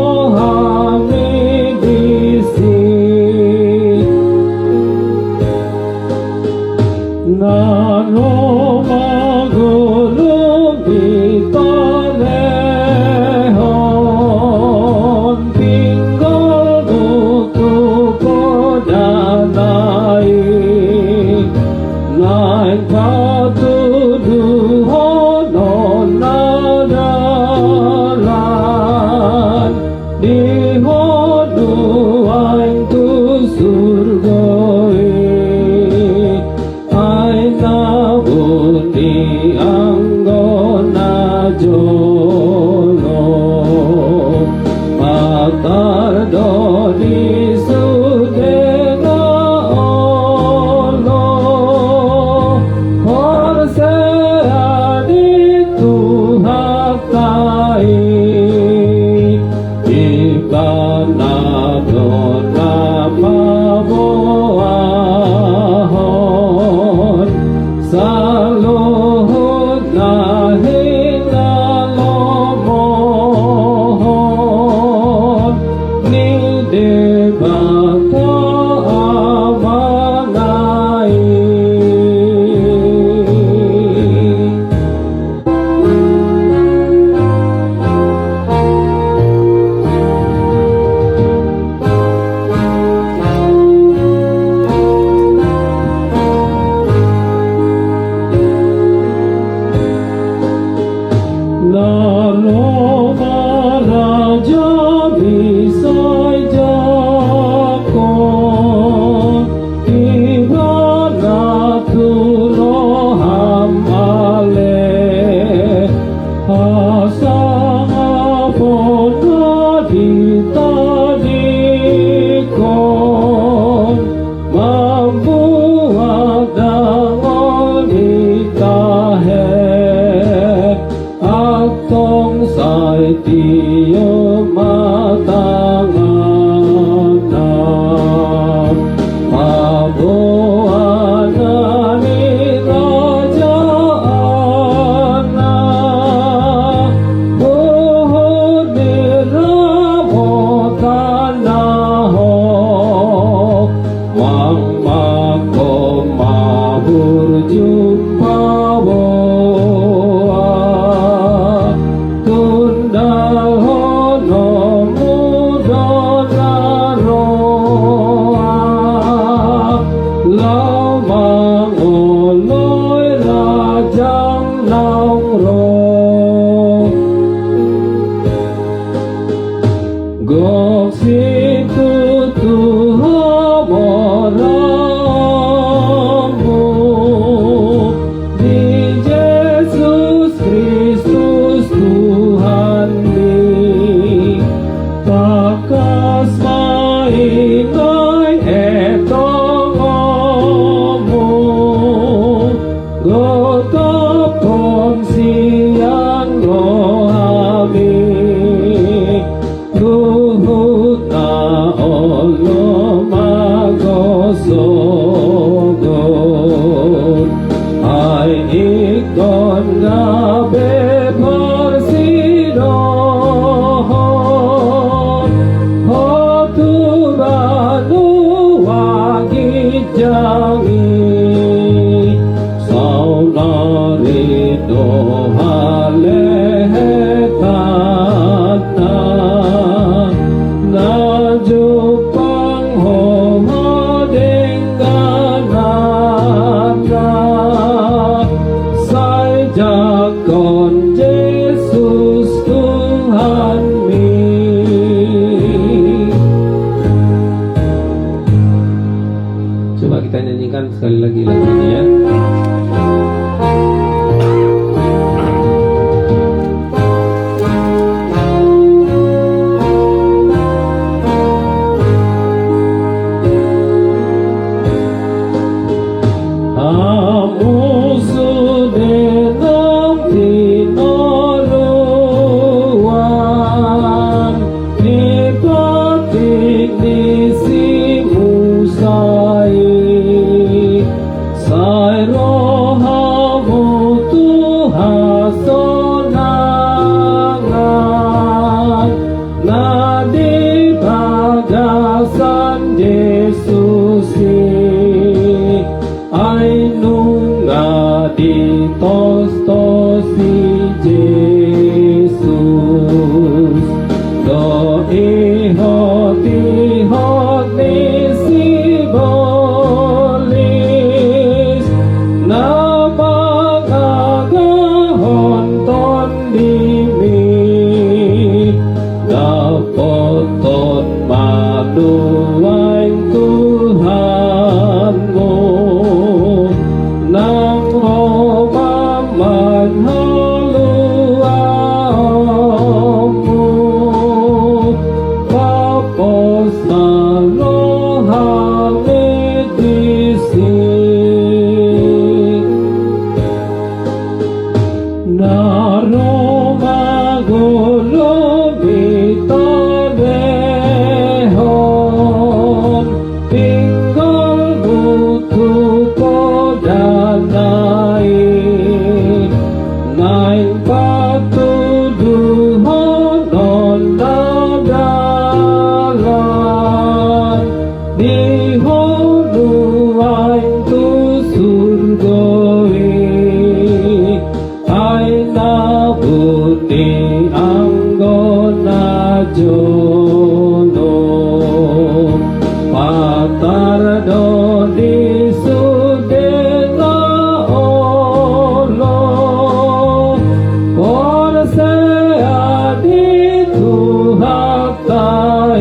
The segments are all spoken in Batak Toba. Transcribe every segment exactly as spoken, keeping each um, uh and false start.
Rohami disi. Na ro mangolu di parehon pinggolmu tu poda nai. Naeng patuduhon on na dalan di ho nuaeng tu surgo i. Ai na buni anggo na jolo, patar do di sude na olo, porsea di Tuhanta i. Ibana do na paboahon saluhut na hinalomohon ni Debata Amana i. Na ro marajabi sai jakou, Ibana tu roham ale, asa hapona ditadingkon, mambuat dangol di tahe. Antong sai tio ma tanganna, paboa na nirajaanna, huhut ni ramotanna ho. Mangmangko ma burju paboa, tundalhononmu do na roa, laho mangoloi raja naung ro. Gok situtu hamoraonmu di Jesus Kristus Tuhanmi. Tangkas ma i naeng etongonmu, gotophon sian rohami, huhut na olo Panuaeng Tuhanmu, nang ro ma haluaonmu, pos ma rohami disi. Na ro ma Guru mangalehon pinggolmu tu poda na i, naeng patuduhonon na dalan di ho nuaeng tu surgo i. Ai na buni anggo na jolo, patar do di sude na olo, porsea di Tuhanta i.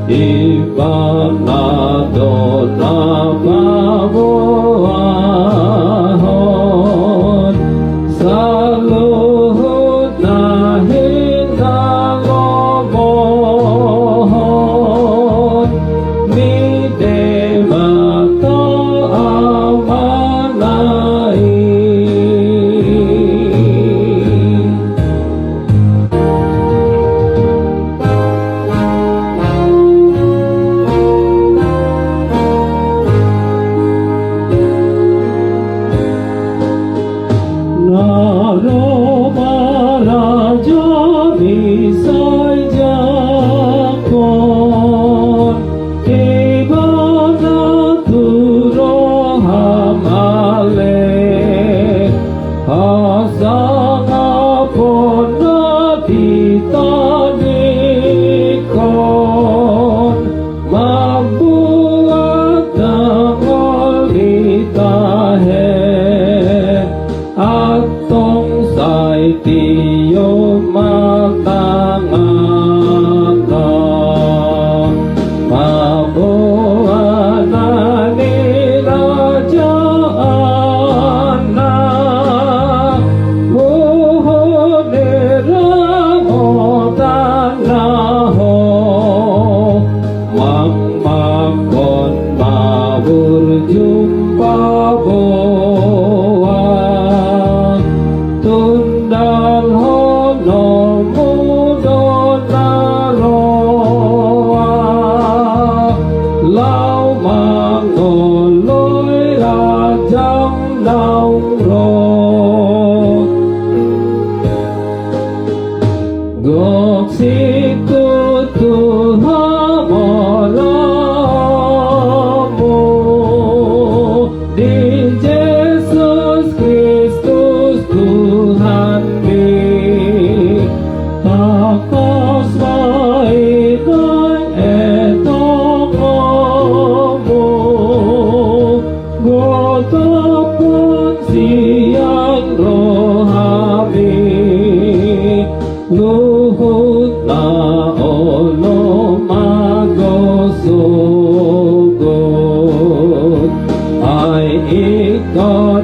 Ibana do na paboahon saluhut na hinalomohon ni Debata Amana i. Na ro ma raja ni sajakon, Ibana tu roha malua, hasangapon na ditadingkon, mambuat dangol ni tahe. Antong sai tio ma tanganna, paboa na nirajaanna, huhut ni ramotanna ho. Mangmangkon ma burju paboa, tundalhononmu do na roa, laho mangoloi raja naung ro. Gok situtu hamolaonmu di Jesus Kristus Tuhanmi. Tangkas ma i naeng etongonmu, gotophon sian rohami, luhut na olo ma gosogot. Ai ingkon